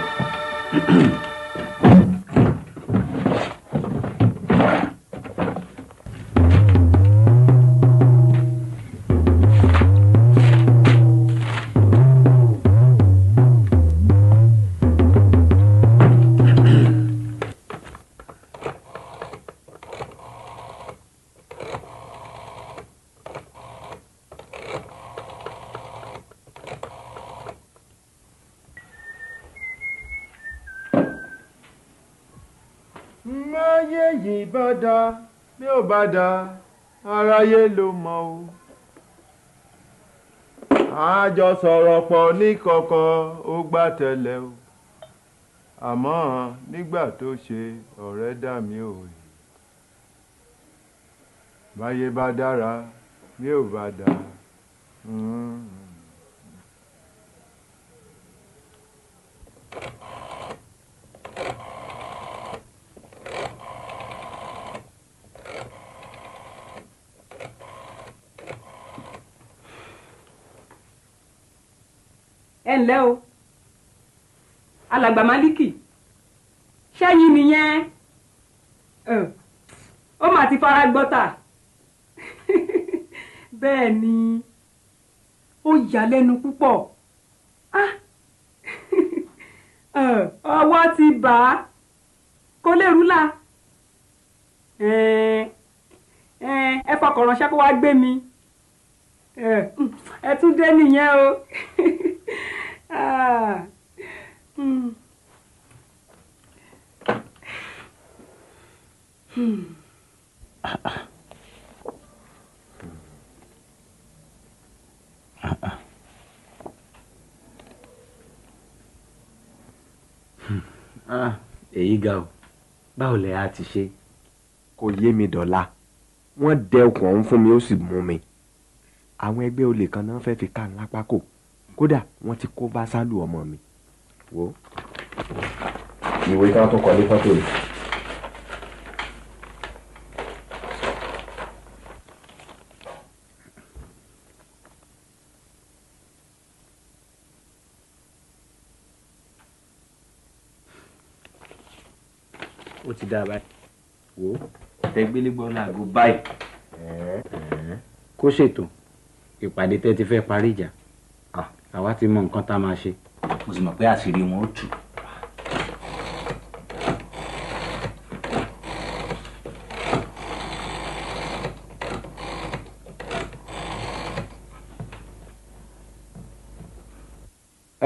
Máyé yìí bá dá bí ó bá dá, aráyé ló mọ̀ o. Àjọ sọ̀rọ̀ pọ̀ ní kọ̀kọ̀ ó gbà tẹ́lẹ̀ o. Àmọ́ nígbà tó ṣe ọ̀rẹ́ dà mí ò rí. Báyé bá dára bí ó bá dá. Ẹ ǹlẹ́ o, alàgbà Málíkì, ṣẹ́yìn nìyẹn. Ó mà ti fara gbọ́tà. Bẹ́ẹ̀ ni, ó yà lẹ́nu púpọ̀. Ọwọ́ ti bà á, kó lè rúlà. Ẹ fọkàn ránṣẹ́ kó wá gbé mi. Ẹ tún dé nìyẹn o. Èyí ga o, báwo lẹ á ti ṣe? Kò yé mi dọ̀la, wọ́n dẹ okùn ọ̀hún fún mi ó sì mú mi. Àwọn ẹgbẹ́ olè kan náà fẹ́ fi ká ńlá pákó, kódà wọ́n ti kó bá Sálù ọmọ mi. Wo ìwé tí wọ́n tún kọ ní fọ́tò yìí. Ó ti dáa báyìí. Wo tẹgbélégbọ́ làgbo báyìí kó ṣètò ìpàdé tẹ́ ti fẹ́ parí ìjà. Àwa ti mọ nǹkan tá a máa ṣe. Mo sì mọ̀ pé àṣírí wọn ó tú.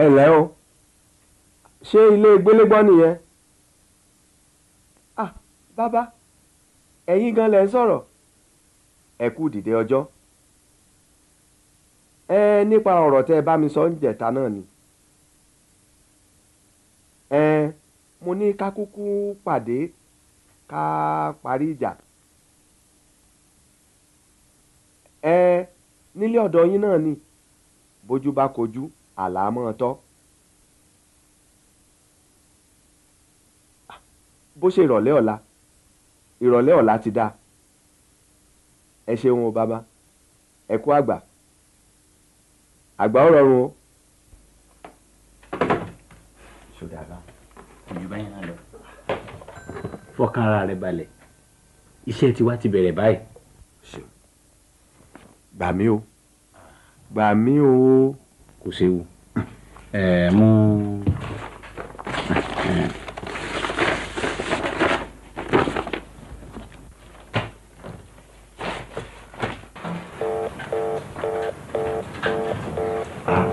Ẹ ǹlẹ́ o, Ṣé ilé gbélégbọ́ nìyẹn? Ah, bàbá, ẹ̀yin gan lẹ ń sọ̀rọ̀. Ẹ kú dìde ọjọ́. Ẹ nípa ọ̀rọ̀ tẹ́ ẹ bá mi sọ ń jẹ̀ta náà ni. Ẹ mo ní ká kúkú pàdé ká parí ìjà. Ẹ nílé ọ̀dọ̀ yín náà ni, bójú bá kojú àlámọ́ tọ́. Bó ṣe ìrọ̀lẹ́ ọ̀la, ìrọ̀lẹ́ ọ̀la ti dáa. Ẹ ṣeun o bàbá, ẹ kú àgbà, àgbà ó rọrùn o. Ṣòdàbà ojú báyìí náà lọ. Fọkàn ara rẹ balẹ̀, iṣẹ́ tiwa ti bẹ̀rẹ̀ báyìí. Gbà mí o, gbà mí o. Kò séwu. Ẹ mú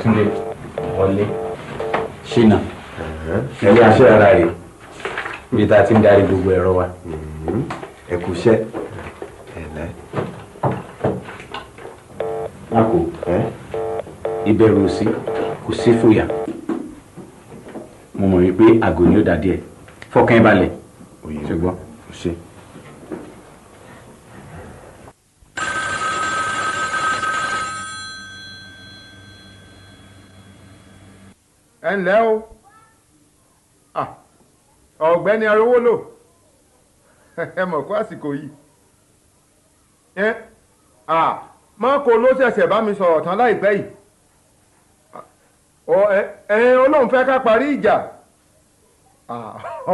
Túndé wọlé ṣìnà ilé aṣọ ara rẹ ibi tá a ti ń darí gbogbo ẹ̀rọ wa. Ẹ kú iṣẹ́. Ẹ lẹ́. Máko, ìbẹ̀rù sí kò sí fòyà. Mo mọ̀ wípé àgọ́ ni ó dà díẹ̀. Fọkàn ẹ balẹ̀. Ṣùgbọ́n ó ṣe. Ẹ ǹlẹ́ o, ọ̀gbẹ́ni Arówólò, ẹ mọ̀ kó àsìkò yìí. Mọ́kò ló ṣẹ̀ṣẹ̀ bá mi sọ̀rọ̀ tán láìpẹ́ yìí. Olóhùn fẹ́ ká parí ìjà.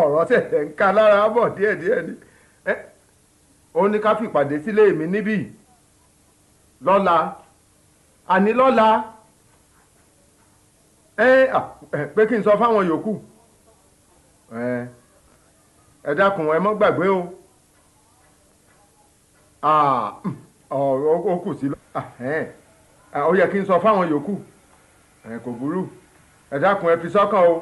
Ọ̀rọ̀ ṣẹ̀ṣẹ̀ ń ka lára bọ̀ díẹ̀díẹ̀ ni. Ó ní ká fìpàdé sílé mi níbí lọ́la, àní lọ́la. Pé kí n sọ fáwọn yòókù. Ẹ dákun, ẹ mọ́ gbàgbé o. Ọ̀rọ̀ ó kù sí lọ. Ó yẹ kí n sọ fáwọn yòókù. Kò burú, ẹ dákun, ẹ fi sọ́kàn o.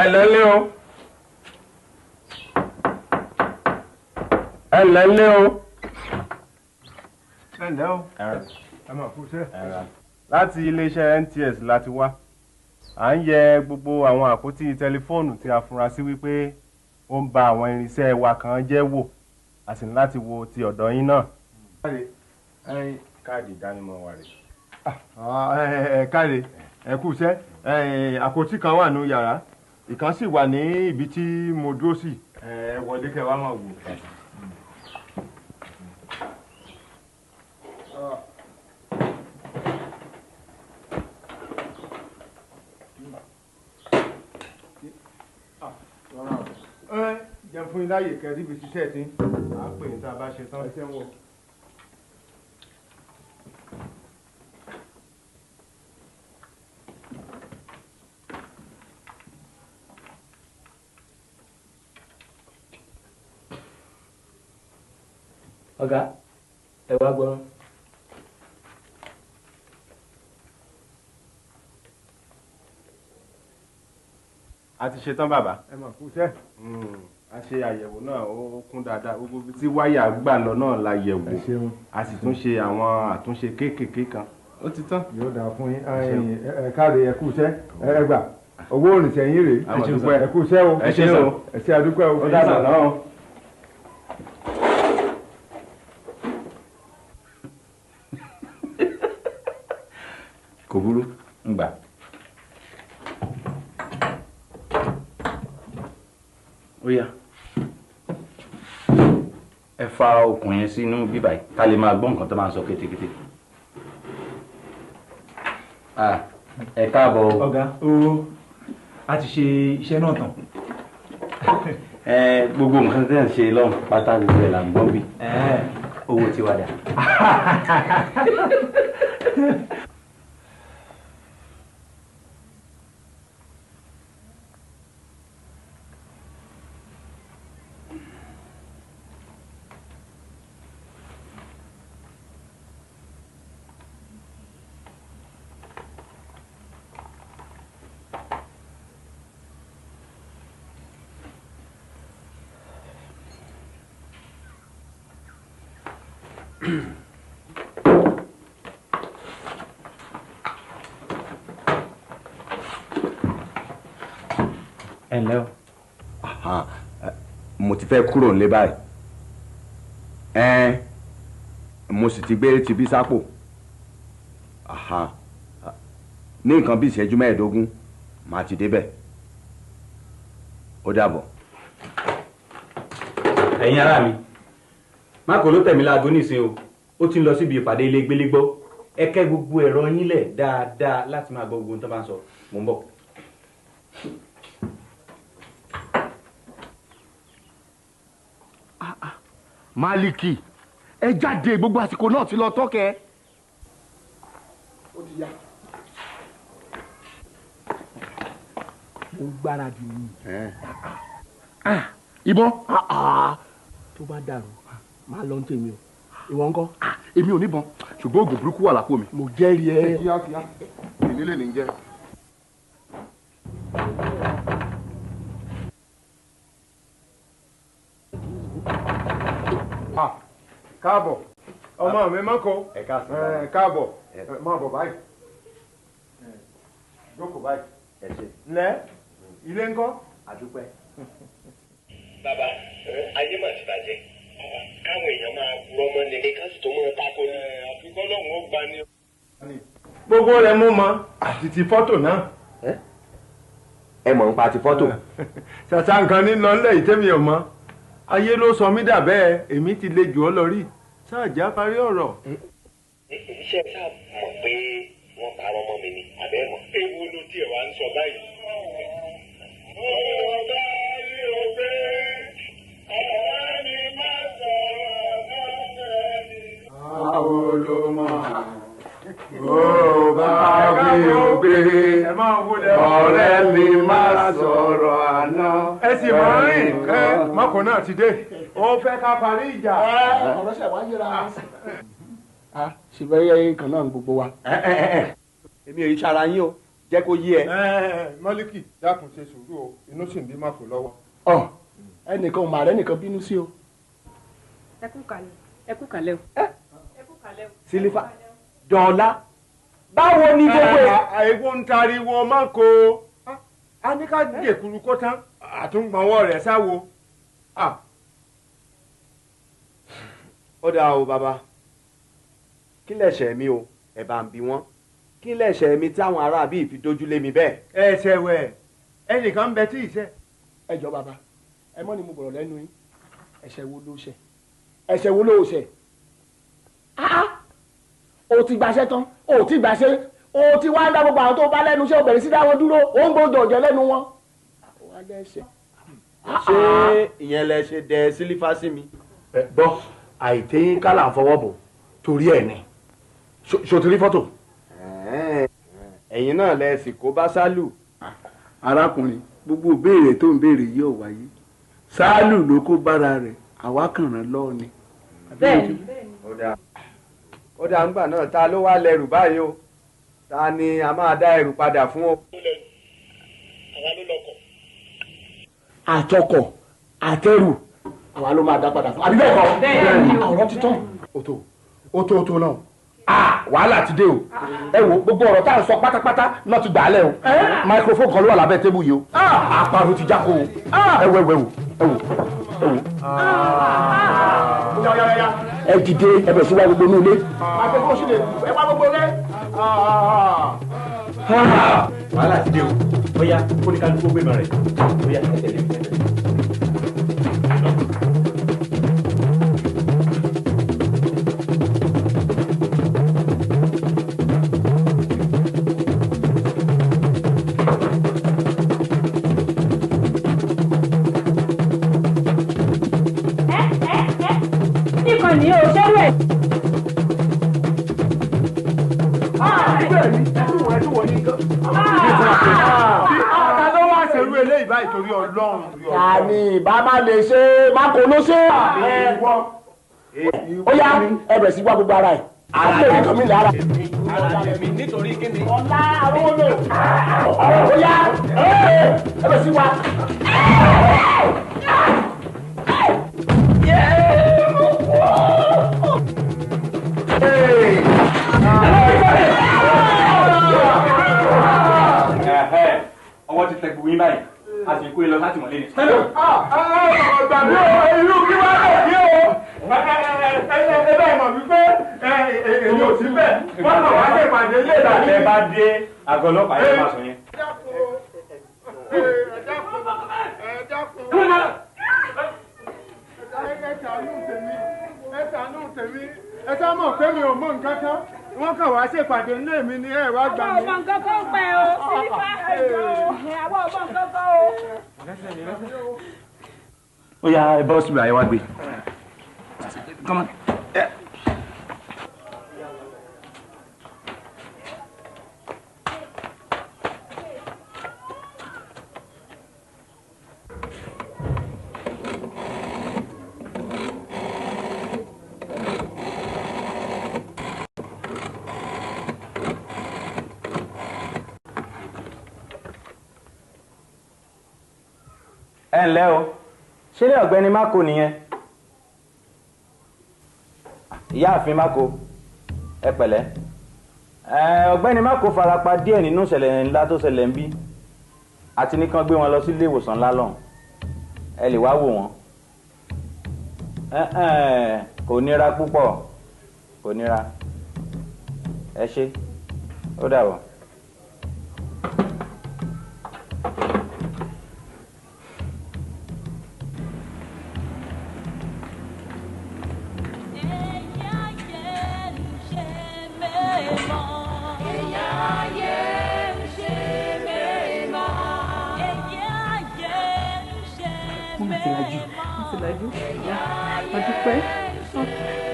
Ẹ lẹ́lé o, ẹ lẹ́lé o. Ẹ ǹlẹ́ o, ẹ máa kú iṣẹ́. Láti iléeṣẹ́ NTS láti wá. À ń yẹ gbogbo àwọn àpótí tẹlifóònù tí a fura sí wípé ó ń ba àwọn irinṣẹ́ wa kan jẹ́ wò. A sì ní láti wo ti ọ̀dọ̀ yín náà. Káàdì ìdánimọ̀ wa rèé. Ẹ káre, ẹ kú iṣẹ́. Àpótí kan wà ní yàrá, ìkan sì wà ní ibi tí mo dúró sí. Ẹ wọlé kẹ́ wá máa wò. Jẹun fún yín láàyè kẹ́ ríbi ṣiṣẹ́ tí. À ń pè ní tá a bá ṣe tán. Ẹ ṣeun o. Ọ̀gá, ẹ wá gbọ́. A ti ṣetán bàbá. Ẹ mà kú iṣẹ́. A ṣe àyẹ̀wò náà, ó kún dáadáa. Gbogbo ibi tí wáyà gbà lọ náà la yẹ̀ wò. A sì tún ṣe àwọn àtúnṣe kéékèèké kan. Ó ti tán. Yóò dáa fún yín. Ẹ káre, ẹ kú iṣẹ́. Ẹ gbà owó òrìṣẹ́ yín rèé. Ẹ kú iṣẹ́ o. Ẹ ṣé o. Ẹ ṣé àdúpẹ́ o. Ó dàbọ̀ náà o. Kò burú, ń gbà. Ó yá, ẹ fa okùn yẹn sínú bíbá yìí ká lè máa gbọ́ nǹkan tó máa ń sọ kétékété. Ẹ káàbọ̀ o. Ọ̀gá, o a ti ṣe iṣẹ́ náà tán. Gbogbo nǹkan tẹ́ ń ṣe lọ́hùn pátá gbogbo ẹ̀ là ń gbọ́ bí. Owó ti wá dà. Ẹ ǹlẹ́ o. Mo ti fẹ́ kúrò nílé báyìí. Mo sì ti gbé tibí sápò. Ní nǹkan bí ìṣẹ́jú 15 màá ti débẹ̀. Ó dàbọ̀. Ẹ̀yin ará mi, Mákò ló tẹ̀mí láago nísìn o. Ó ti ń lọ síbi ìpàdé ilé gbélégbọ́. Ẹ kẹ́ gbogbo ẹ̀rọ yín lẹ̀ dáadáa láti máa gbọ́ gbogbo ohun tó bá ń sọ. Mò ń bọ̀. Málíkì, ẹ jáde, gbogbo àsìkò náà ti lọ tọ́kẹ́. Ó ti yá. Mo gbáradì ni. Ìbọn. Tó bá dàrú, máa lọ ní tèmi o. Ìwọ ńkọ́? Èmi ò níbọn, ṣùgbọ́n oògùn burúkú wà lápò mi. Mo jẹ́rìí ẹ. Kíá kíá, ìnílẹ̀ ní jẹ́. Káàbọ̀ ọmọ mi Mákò. Káàbọ̀, máa bọ̀ báyìí, jókòó báyìí. Ǹlẹ́, ilé ńkọ́? Àdúpẹ́. Bàbá, ayé mà ti bàjẹ́, káwọn èèyàn máa purọ́ mọ́ ni ká sì tó máa tako ni. Àfikún lọ́hùn ó gba ni. Gbogbo rẹ̀ mú mọ́ àti ti fọ́tò náà. Ẹ mọ̀ nípa ti fọ́tò. Ṣàṣà nǹkan ní lọ́nlẹ̀ yìí tẹ́mi ò mọ̀. Ayé ló sọ mí dà bẹ́ẹ̀, èmi ti le jù ọ́ lọ rí. Ṣáàjà parí ọ̀rọ̀. Iṣẹ́ sáà mọ̀ pé wọ́n parọ́ mọ́ mi ni, àbẹ́ mọ̀. Ewu ló tiẹ̀ wá ń sọ báyìí. Ọba ní òpè, ọ̀rẹ́ mi máa sọ̀rọ̀ lọ́sẹ̀ mi. Àwòlòmọ̀, ó bá mi òpè, ọ̀rẹ́ mi máa sọ̀rọ̀ àná. Ẹ sì máa rìn, Mákò náà ti dé. Ó fẹ́ ká parí ìjà. Ọ̀rọ̀ ṣẹ̀ wá yẹra. Ṣe bẹ́ẹ̀ kan náà gbogbo wa. Èmi ò yí ṣara yín o, jẹ́ kó yé ẹ. Málíkì, dákun ṣe sùúrù o, inú sì ń bí Mákò lọ́wọ́. Ọ ẹnìkan ò mà rẹ́ nìkan bínú sí o. Ẹ kú kàlẹ̀, ẹ kú kàlẹ̀ o. Ẹ kú kàlẹ̀ o. Sílífà dọ̀ọ́lá, báwo ni gbogbo ẹ. Àìwọ ń tariwo Mákò, a ní ká dèkuru kó tán, àtúngbọ̀nwọ́ rẹ̀ sáwo. Ó dáa o bàbá, kí lẹ̀ṣẹ̀ mi o, ẹ bá ń bi wọ́n. Kí lẹ̀ṣẹ̀ mi táwọn aráabí fi dójú lé mi bẹ́ẹ̀. Ẹ̀ṣẹ̀ wẹ̀, ẹnìkan ń bẹ tí ì ṣẹ̀. Ẹ jọ bàbá, ẹ mọ́ ni mo bọ̀rọ̀ lẹ́nu yín. Ẹ̀ṣẹ̀ wo ló ṣẹ̀? Ẹ̀ṣẹ̀ wo ló ṣẹ̀? O ti gbaṣẹ́ tán, o ti gbaṣẹ́, o ti wá ń dá gbogbo àwọn tó bá lẹ́nu iṣẹ́, o bẹ̀rẹ̀ sí dá wọn dúró, o ń gbọ́dọ̀ ọ̀jẹ̀ lẹ́nu wọn. Ṣé ìyẹn lẹ ṣe dẹ sílífà sí mi? Gbọ́, àìtẹ́yìn kálà ń fọwọ́ bò torí ẹ̀ ni. Ṣòtìrí fọ́tò. Ẹ̀yin náà lẹ sì kó bá Sálù. Arákùnrin, gbogbo ìbéèrè tó ń béèrè yìí ò wáyé. Sálù ló kó bára rẹ̀, àwa kàn rán lọ́ọ̀ ni. Bẹ́ẹ̀ni. Ó dáa, ńgbà náà ta ló wá lẹ́rù báyìí o? Ta ni a máa dá ẹrù padà fún o? Àtọkọ̀ àtẹrù àwa ló máa dá padà fún. Àbí bẹ́ẹ̀ kọ́? Bẹ́ẹ̀ni. Ọ̀rọ̀ ti tán. Ó tó náà. Wàhálà ti dé o. Ẹ wo gbogbo ọ̀rọ̀ tá à ń sọ pátápátá náà ti gbà á lẹ̀ o. Microphone kan ló wà lábẹ́ tébù yìí o. Àparò ti jákò o. Ẹ wo ẹ wo ẹ wo ẹ wo. Ẹ dìde, ẹ bẹ̀rẹ̀ sí wá gbogbo inú ilé. Microphone sì lè ẹ wá gbogbo rẹ. Wàhálà ti dé o. Ó yá, kó ní kálukú gbé mọ́ rẹ̀. Ó yá, ẹ tẹ̀lé mi. Nìkan ni o ṣẹ́rù ẹ̀. Ta ló wá ṣerú eléyìí báyìí torí Ọlọ́run? Ta ni ìbá má lè ṣe Mákò ló ṣe. Ó yá, ẹ bẹ̀rẹ̀ sí wá gbogbo ara ẹ̀. Ara ẹ̀ mi lára. Nítorí kí ni? Ọlá arówólò. Ó yá, ẹ bẹ̀rẹ̀ sí wá. Ọwọ́ ti tẹ gbogbo yín báyìí, a sì kó e lọ láti mọ̀lé ni. Ọ̀gbà mi ò irú kí wọ́n lè ní o. Ẹ bẹ́ẹ̀ mọ̀ wípé èmi ò sí bẹ́ẹ̀. Wọ́n lọ wá lè pàdé lé ìlànà. Ẹ bá dé àgọ́ ọlọ́pàá yẹn máa sọ yẹn. Ẹ ṣàánú tèmi, ẹ ṣá mọ̀ pé mi ò mọ nǹkan kan. Wọ́n kàn wá ṣèpàdé nílé mi ni ẹ wá gbà mí. Àwọn ọmọ nǹkan kan pẹ́ o, sílífà àwọn ọmọ nǹkan kan o. Ó yá, ẹ bọ́ síbi àyẹ̀wò àgbè. Come on. Ẹ ǹlẹ́ o, ṣé ilé ọ̀gbẹ́ni Máko nìyẹn? Ìyáàfin Máko, ẹ pẹ̀lẹ́. Ọ̀gbẹ́ni Máko farapa díẹ̀ nínú ìṣẹ̀lẹ̀ ńlá tó ṣẹlẹ̀ ń bí, àti ní kán gbé wọn lọ sí ilé ìwòsàn ńlá lọ́hùn. Ẹ lè wá wò wọ́n. Kò nira púpọ̀, kò nira. Ẹ ṣé, ó dàbọ̀.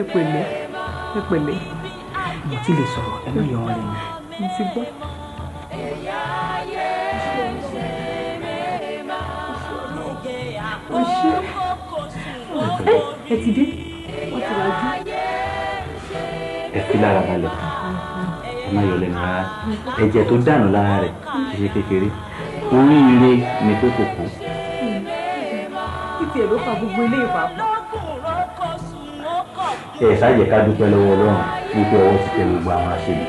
Ẹ pẹ̀lẹ́, ẹ pẹ̀lẹ́. Mo ti lè sọ̀rọ̀, ẹ má yọ wọn lẹ́nu. Mo ti gbọ́. O ṣé. Ẹ ti dé, wọ́n ti lajú. Ẹ fi lára balẹ̀, ẹ má yọ lẹ́nu rárá. Ẹ̀jẹ̀ tó dànù lára rẹ̀ kì í ṣe kékeré. Oríire ni pé kò kú. Kí tiẹ̀ ló fa gbogbo ilé ìpapọ̀? Ẹ ṣáàjẹ́ ká dúpẹ́ lọ́wọ́ Ọlọ́run wípé ọwọ́ ti tẹ gbogbo àwọn aṣebi.